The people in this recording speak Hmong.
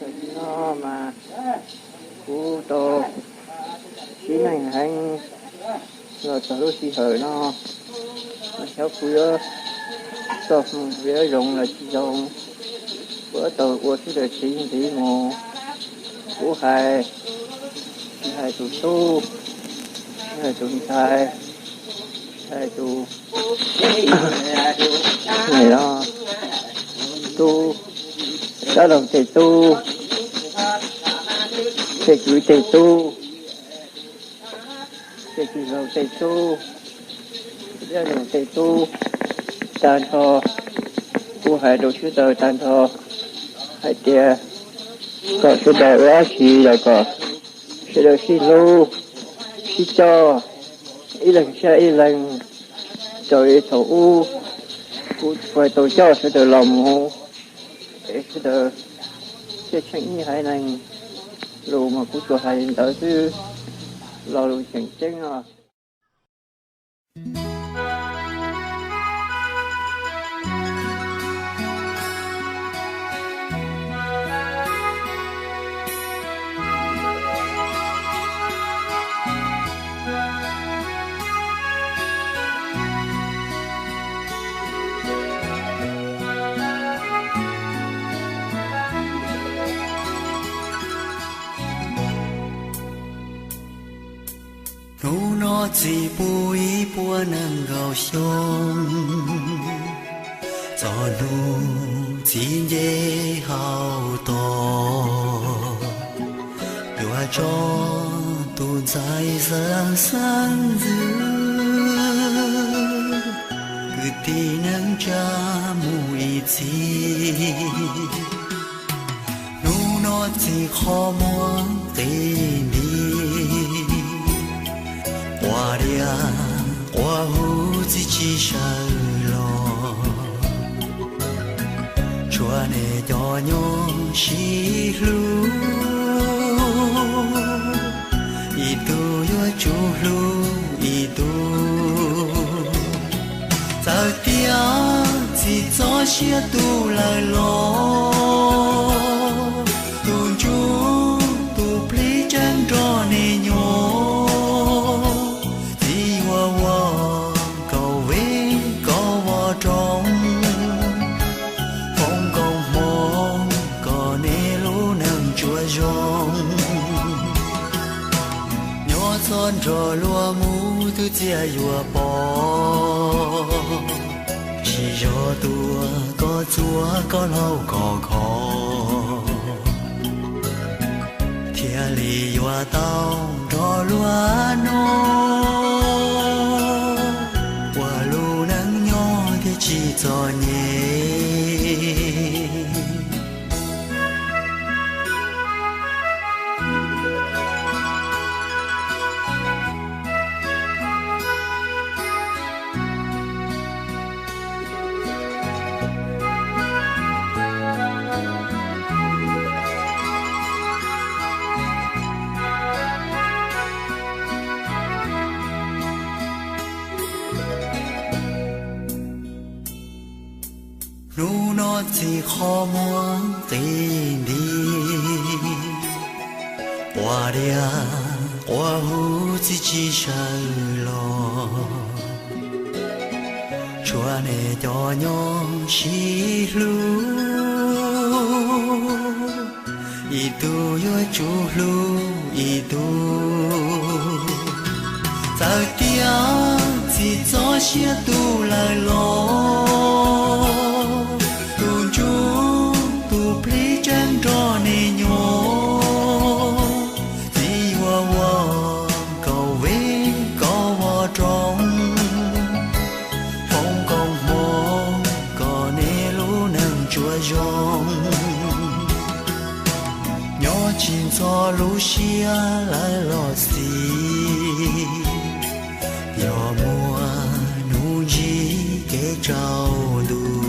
Tam sim no mas kuv tau sib neej heev los txog lub sij hawm no, mas xyov kuv yuav txoj hmoo yuav zoo los tsis zoo, kuv yuav tau ua sawv daws txiv ntxiv mus. Kuv hais, tsis hais tus tub, tsis hais tus ntxhais, tsis hais tus, no, tub, Xab Laug tej tub, tej kwv tej tub, tej tij laug tej tub, Xab Laug tej tub tag nrho. Kuv hais rau sawv daws tag nrho hais tias kom sawv daws ua dab tsi los kom sawv daws sib hlub, sib coj, ib leeg saib ib leeg, raws li thaum ub kuv tau coj sawv daws los mus, es sawv daws thiaj tsheej ib haiv neeg. Lus mas kuv tsuas hais li ntawd xwb, lo lus tseem ceeb os. Hnub no txij pub ib puas nees nkaum xyoo, txog hnub txiv nce hauv tos, yuav tso tus ntxhais xeeb xeeb ntxwv, kwv tij neej tsa mus ib txhis. Hnub no txij qhov muag qis nti, quas diav quas huv txiv tsis sawv los, tshuav nej cov nyob sib hlub, ib tug yuav tsum hlub ib tug. Txawm tias txhij txoj sia tu lawm los, tus ntsuj tus plig tseeb nrog nej nyob. Txiv yuav ua koj vej koj voj roob, foom koob hmoov kom nej lub neej tsuas zoo. Nyob txog nrho luag mus twb txiaj yuav pom, tsis yog tuaj koj txuag koj laug koj kho, thiaj li yuav tau nrog luag noj, ua lub neej nyob thiaj tsis txom nyem. Hnub no txij qhov muag qis nti, quas diav quas huv txiv tsis sawv los, tshuav nej cov nyob sib hlub, ib tug yuav tsum hlub ib tug. Txawm tias txhij txoj sia tu lawm los, tus ntsuj tus plig tseeb nrog nej nyob. Txiv yuav ua koj vej koj voj roob, foom koob hmoov kom nej lub neej tsuas zoo. Nyob tsis ntxhov lub siab lawv los xis, yog muaj hnub ntsib kev tsaus ntuj.